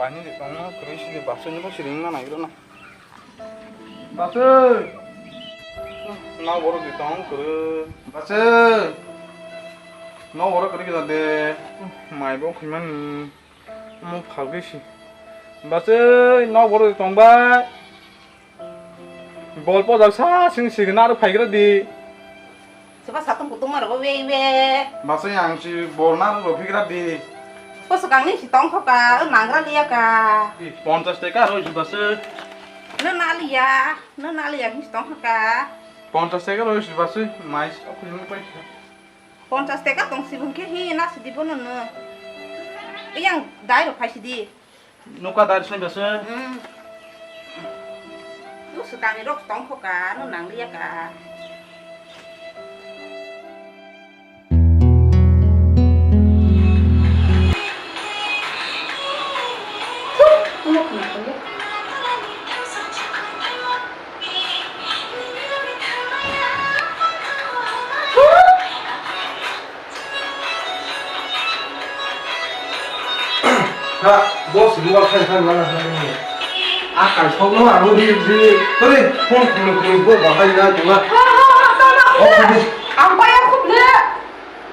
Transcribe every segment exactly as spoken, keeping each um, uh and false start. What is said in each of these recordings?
Ani de tongma kwrwi sidi basui ni bo siring na nai rw na. Basui. Na borok de tong kwrwi. Basui. No borok kwrwi gida de. Mai bo khimani. Mo phagwi si. Basui no borok de tong bai. Bol pojak sa sing signa aro phaigra di. Soba satung kutung ma rogo we we. Basai ang si bol na ro phigra di. Ko swkang ni si tong kho ka, o nangra liya ka. Ih, ponchas teka ro si basai. No na liya, no na liya ni si tong kho ka. Ponchas teka ro si basai, mai si aku ni pai. Ponchas teka tong si bung ke hi na si di bono no. Yang dai ro phai si di. Nukha dai soi bese. Hmm. Nung swkangni rok tong kho ka, nung nang liya ka. Ha, boss, ruwa khai khai wala khai ni. A kai sok no ang ri ri. Ore, phone khunu khunu bo bahai na tuma. Ha, ha, ha, tama khunu. Ang bai ang khunu.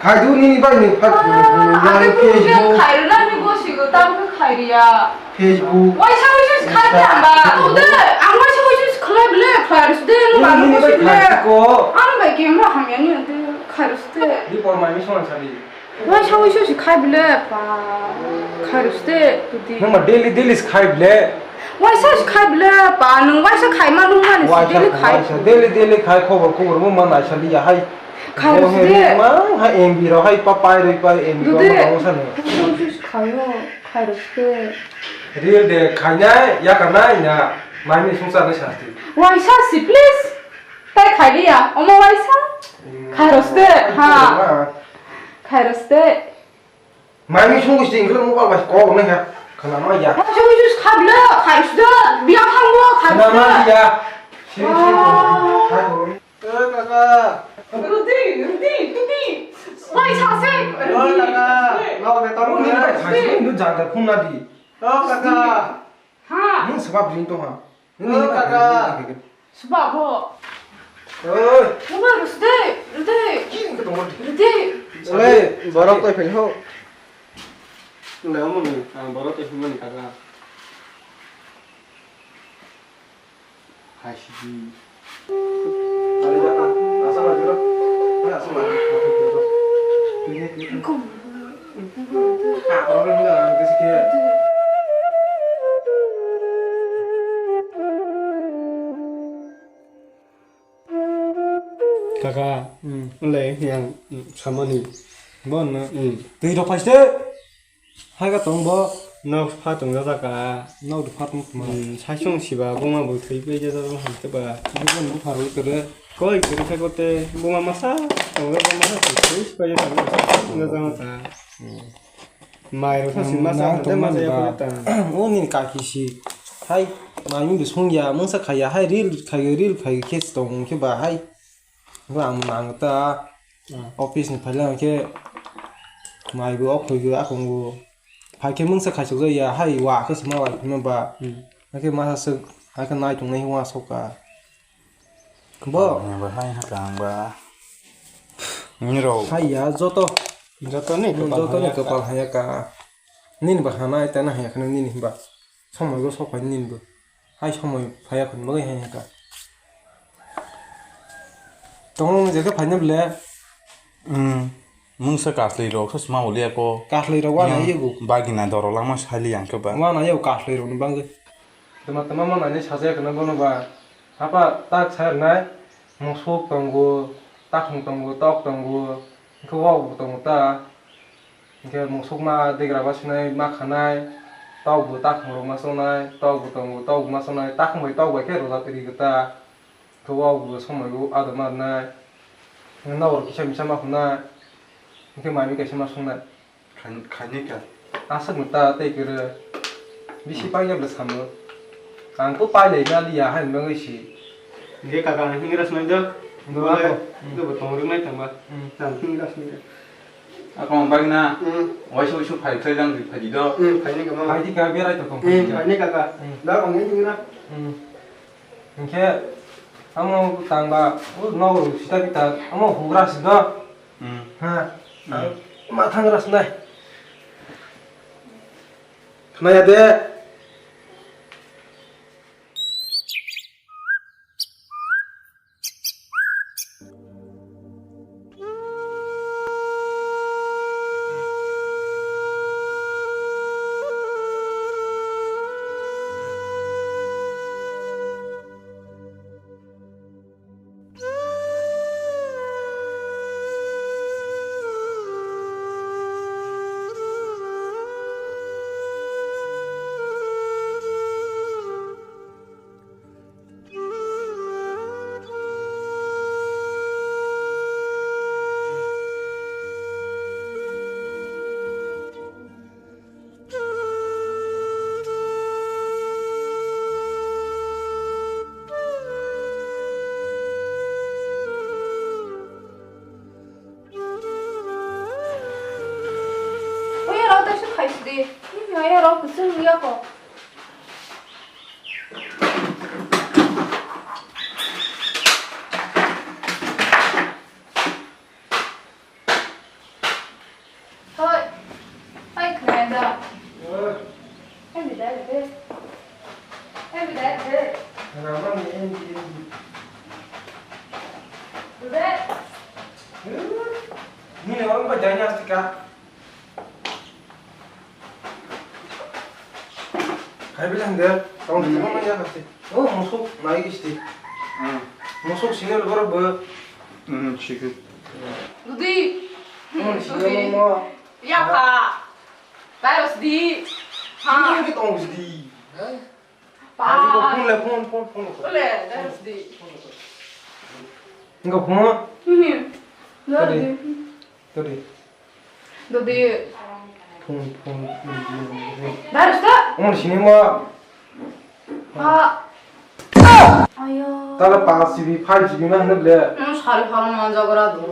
Khai du nini bai ni phat khunu khunu. Ang Facebook. Khai na ni boss go tam khai riya. Facebook. Waisa waisa si khai Insta. Khlai ba. Ode, ang waisa waisa si khlai bele, khlai rwsde, nung ba nung si bele. Ang bai camera hamya ni ode, khlai rwsde. Di por mai mi song sadi. Waisa waisa si khai bele, pa. Khlai rwsde, tudi. Nung ma daily, daily si khai bele. Waisa si khai bele, pa, nung waisa khai ma nung mani si daily khai. Waisa, daily, daily khai khobor, khobor mo ma nai sadi ya hai. Khai rwsde. Bo he ma ha M B ro hai pa pai rwi pai M B ro ma nung sani. Waisa waisa si khaio, khlai rwsde. Reel de khainai, yakarnai na, maimui songcharnai sasti. Waisa si, please. Tai khailiya, omo waisa. Hmm. Khairosde, ha. Khairosde. Maimui songwi sing khe mobile bai kok nai ha. Khana ma ya. Waisa waisa si khablo, khairosde. Biyang thangbo, khairosde. Khana ma ya. Sing sing. Ah. Hai. Oi, kaka. Rudi, Rudi, Rudi. Bai, sase. Oi, kaka. Mau ke tong. Ini bai, hai, ini jangkar phone nadi. Oh, kaka. Ha. Nung sebab ring tong ha. Nung ini kaka. Sebab bo. Oi. Nung harus de, Rudi. Ini ke tong. Rudi. Oi, borok koi phai ho. Nda mo ni, ah, borok koi phai mani kaka. Hai sidi. Ada jaka. Asal aja ro. Asal aja. Ini, ini. Kok? Ah, orang enggak, ada sikit. Kaka, hmm, le yang, hmm, samani. Bon, hmm. Twi rok paiste. Hai ka tong bo. Nok pha tong jaka. Nok pha tong tma. Hmm, sai song siba buma bo thwi pe jaka bo ham te ba. Buma bo pharo kere. Koi kere khe kote buma masa tong jaka masa thwi siba jaka. Tong jaka masa. Hmm. Mai rok sa sin masa te masa ya pore ta. O ni kaki si. Hai mai mi song ya mungsa khaya hai reel khaya reel khaya khe tong khe ba hai. Bo ang nang ta. Ah. Office ni phaila khe mai bo okhoi go akong go. Phai khe mungsa khaisok ja ya hai wa khe sima wai phima ba. Hmm. Hakhe masa sek hakhe nai tong nai wa sok ka. Bo. Ni ba hai ha kang ba. Ni ro. Hai ya joto. Joto ni hmm, kopal joto ni hai ya kopal ka. Hai ya ka. Nini ba hanai ta na hai ya khana nini ba. Somoi go sok phai nini bo. Hai somoi phaiya khun bagwi hai hwnkha. Tongmung je khe phaina ble. Hmm. Mungsa kaslwi rok sa sma ulia ko. Kaslwi rok wana yegu. Bagina doro lama sali yang ke ba. Wana yegu kaslwi rok ni bagwi. Tama tama mana ni saja kana bono ba. Hapa tak sar nai. Musuk tongo, takhung tongo, tok tongo. Khe wok bo tongo ta. Hingke musukma degra basinai ma khanai, tokbo takhungrok ma chonai, tokbo tongo, tokbo ma chonai, takhung bai tok bai khe rwjak ri kwta. Hingke wokbo somoi o adama rwnai, hingke nokbar kisa misa ma hwnai, hingke mai mui kaisa ma songnai. Khaini kha. Aswk no ta tei kwrwi. Bisi painai bwla samo. Ang to pailai na liya haini bagwi si. Hingke kaka ang hingra swnai jak. Hingra Bole, ko. Hingra bo tong rwmai tangba. Hmm. Ang hingra swnai jak. Ako bagna. Hmm. Waisa waisa phai khlai lang ri phai di do. Hmm, phai ni kama. Phai di ka berai to kong. Hmm, phai ni kaka. Hmm. Da kong ni na. Hmm. Hingke amo tangba, o no sita pita, amo hugra si do. Hmm. Ha. Hmm. Ma thangra sinai. Khnaya de. Oya rok daisa khaisidi. Oya rok kwchwng ya ko. Hoi. Hoi, khna da. Eh. Em bidai de. Em bidai de. Ramani em bi em bi. Bidai. Ni ne orang ba janya sika. Hai bilang de, tong Hmm. sini mana ya kasi? Oh, musuk naik isti. Hmm. Musuk sini lebar be. Hmm, sikit. Dudi. Hmm, sini Dudi. Mau. Ya, Kak. Virus di. Ha. Ini kita ongsi di. Pa. Aji ko phone le, phone, phone, phone. Ole, virus di. Enggak phone. Ini. Tadi. Virus di. Tadi. Dodi. Phone, phone, phone, phone. Virus ta? Umar sini ma. Ha. Ayo. Tala five G B, five G B ma hwnwi le. Hmm, sari horo manjagra di.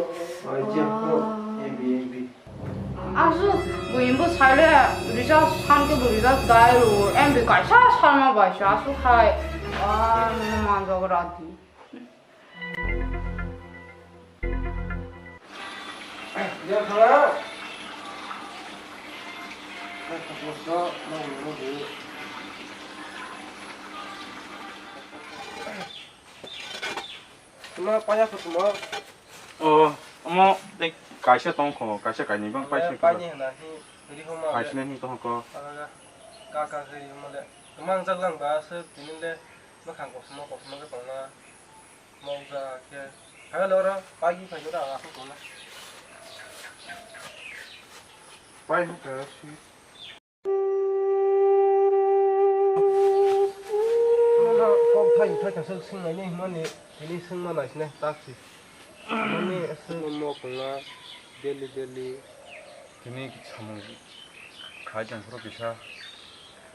Ai, je, Wah. M B, M B. Asu, buimbo saile, recharge sanke bo recharge dai ro, M B kaisa salma baisa, asu khai. Ah, nung manjagra di. Tuma paya ko tuma. Oh, omo tei kaisa tongkho, kaisa kainwi bang paisa. Paini hwna hi, ri homa le. Paisne hi tongkho. Alaga, ka ka hi homa le. Tuma ang jak lang ba se tini le, bwkhang kosom kosom khe tongna. Mokja khe. Hai lo ro, pai hi phai ro, aswk tongna. Pai hwnkhe si. Kok thai thai kha swk swng nai ni hwnmani, tini swngma nai sini tak si. Mani aswk mok wngma daily daily. Tini samung khai tong phuru kisa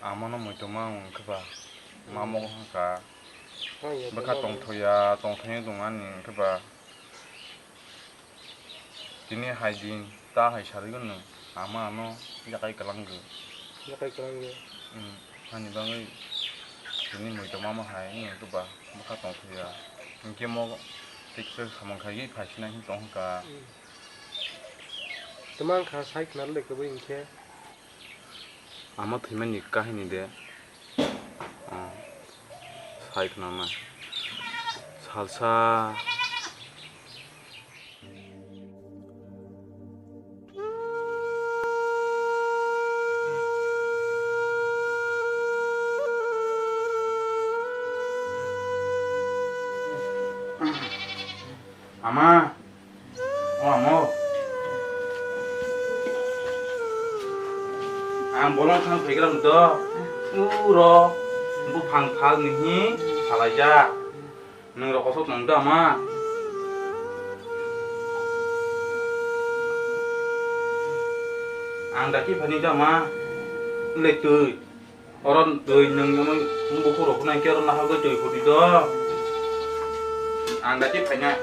amano muitoma wng khe ba mamok wng kha. Bwkha tongthok ya, tongthok ya tong ani wng khe ba. Tini hai din ta hai sarigwno ama ano yakai kwlanggo. Yakai kwlanggo. Hmm, ani bagwi tini muitoma ma hai wng khe ba bwkha tongthok ya. Hwnkhe mo tei kisa samung khai phai sinai tong kha. Hmm. Tama wngkha sai khna le kwbwi hinkhe. Ama thwimani kahini de. Oh, sai khna nai. Salsa. Ama. O amo. Ang bolong thang phaigra do. Uro buphang phal nihi salaijak. Nwng rok kosok nang da ma. Ang daki phani da ma. Letui. Oro twi nwng omo bukhuk rok nai khe oro nahagwi twi phudi do. Ang da khe phaina.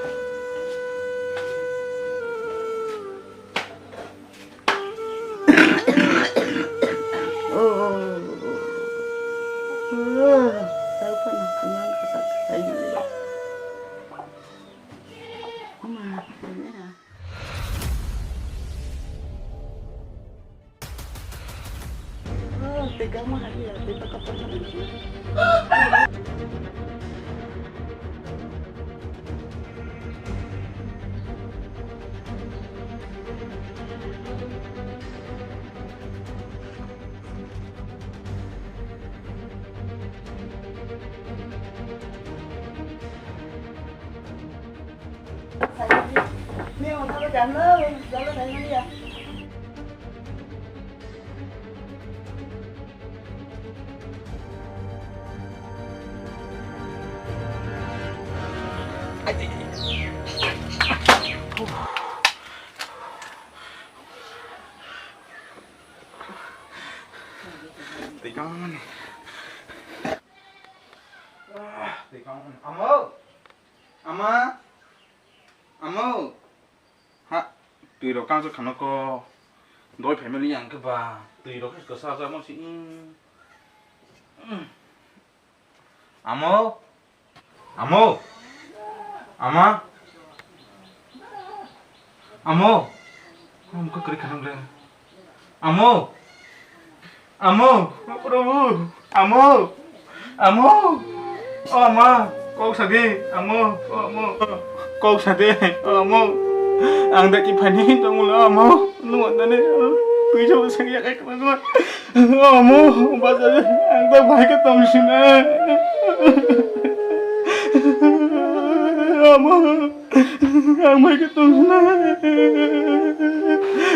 Twi kangmani. Ah, twi kangmani. Amo! Ama! Amo! Ha, twi rok kangsa khano ko. Doi family yang ke ba. Twi rok ke sa sa mo si. Amo! Amo! Ama! Amo! Amo khe kwrwi kha nang le. Amo! Amo! O Prabhu! Amo! Amo! O Ama! Kok sa di! Amo! O Amo! Kok sa di! O Amo! Ang da ki phani tongmolo Amo! Nung andani twi jabo seng ya kai kwrwngma. Amo, bacha, ang ta bai khe tong sinai. Amo, ang bai khe tong sinai.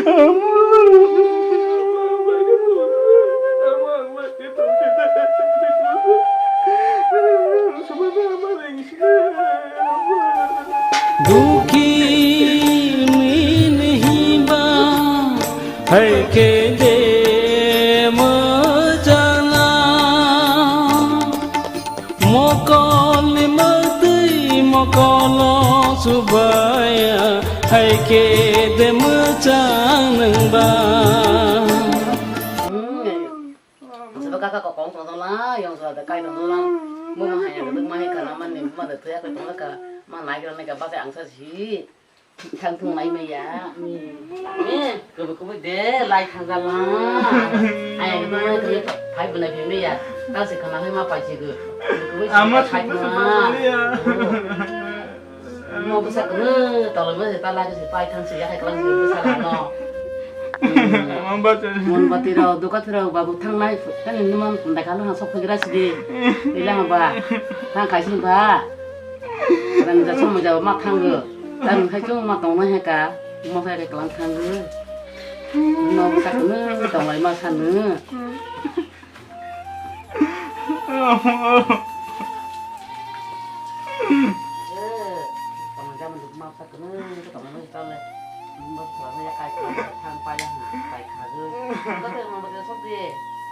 Amo, ang bai khe tong sinai. Amo, ang bai khe tong sinai. Dukhi min hiba hai ke de mojana. Mokol ni mati mokolo subaya hai ke de mojang nengba. Ang sabo kaka kokong tong tong la, yang sabo ada kai tong tong la. Mo ma hanya gedek ma hika na man ni ma de tuya ko tong ka, ma nai kira nai ka ba te ang sa si. Thang thung nai ma ya. Me, kubu kubu de, lai thang jala. Hanya gedek ma hika phai bunai phi me ya. Tang se khana hai ma pai si gu. Kubu kubu si Ama phai susu ma. Susu ya. Mo bwsa kwrwi toloi mo se ta lagi se pai thang se yakhai kwlang se bwsa rok no. Ama bachai. Mon bati rok, duka thwi rok, babu thangnai, tani numan kundai kha lwng sok phaikra sidi. Ila ba, thang khai sini ba. Rang ja somo ja ma thang go. Rang khai chung ma tong nai ka, mo khai kwlang thang go. Mo bwsa kwrwi toloi ma sanu.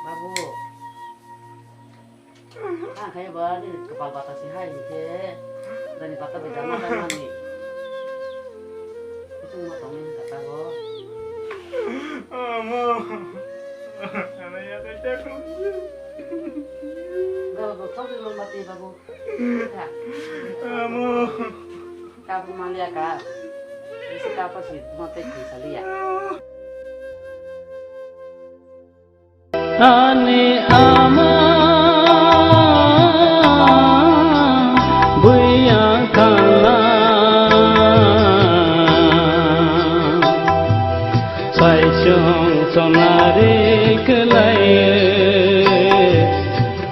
Babu. Ang kaya ba ni kapal bata si hai ni ke. Dani bata beda ma ta mani. Itu ma tong ni kata ho. Amo. Ana ya kaya. Babu, kau di rumah mati, Babu. Amo. Kabu malia ka. Isi kapa si mate ki salia. Ani ama buya kala. Saichung sonari kwlai,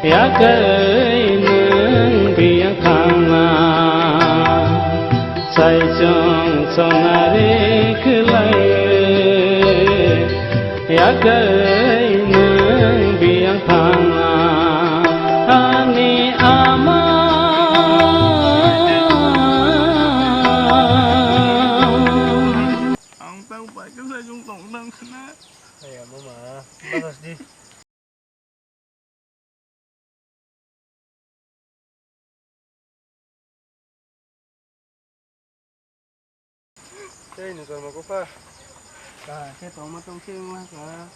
yakai nwng biyang thangna. Saichung sonari kwlai, yakai nwng biyang thangna. Ani ama. Ang tang pai khe sajung tong nang khna. Aya mama, bagas di. Tei ni kormo kopha. Ka, khe tongma tong khe wngma ka.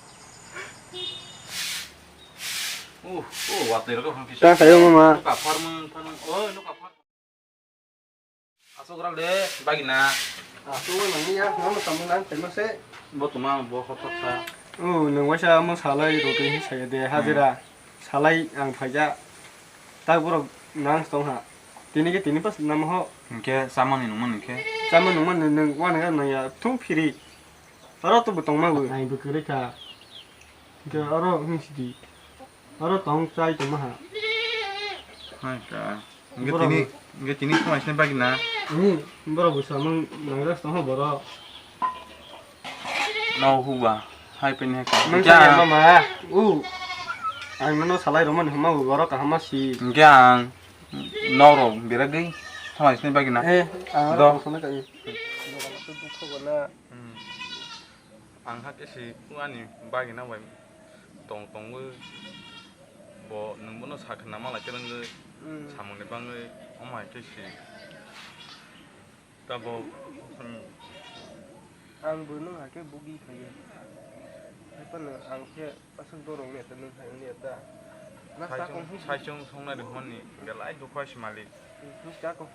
Oh, oh, watwi rok hwn kisa. Ta khayo mama. Nokha phar mung, phar mung. Oh, nokha phar. Asok rak de, bagina. Asok mani ya, mama tamo nang temo se. Bo tuma, bo hot hot sa. Oh, nang waisa amo salai roti hi saya de, hajira. Salai ang phaija. Tak borok nang tong ha. Tini ke tini pas nama ho. Hingke samani nungman hingke. Samani nungman nung wana ga nang ya, thung phiri. Aro to bo tongma bo. Ai bo kwrwi kha. Hingke aro hing sidi. Aro tong chai tongma ha. Hai ka. Hingke borok tini, hingke tini khumai sini bagina. Ni borok bo samung nangras tong ha borok. No huba. Hai peni hai ka. Nang sa mama. U. Ang no salai romani hama bo borok kahama si. Hingke ang norok beragwi khumai sini bagina. Eh, ang do. Ang sana kai. Dogan to dukho gana. Hmm. Ang hakhe se ani bagina bai tong tongwi bo nwng bono sakha nama lai kwrwngwi samungni bangwi omo hai khe se tabok, hmm. Ang bo nwng hakhe bugi khayo. Hai phano ang khe aswk dorok ni eta nwng hai wngni eta. Na sakong hi. Saisung songnai rwmani belai dukhu hai se malik. Hmm, chako.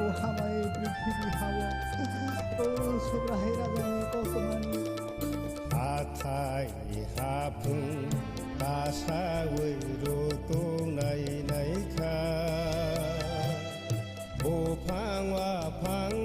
O hamai prithibi hao, o Subraiyung Rajani kothomani. Hathai haphung kasawi rutungnai naikha. Buphang waphang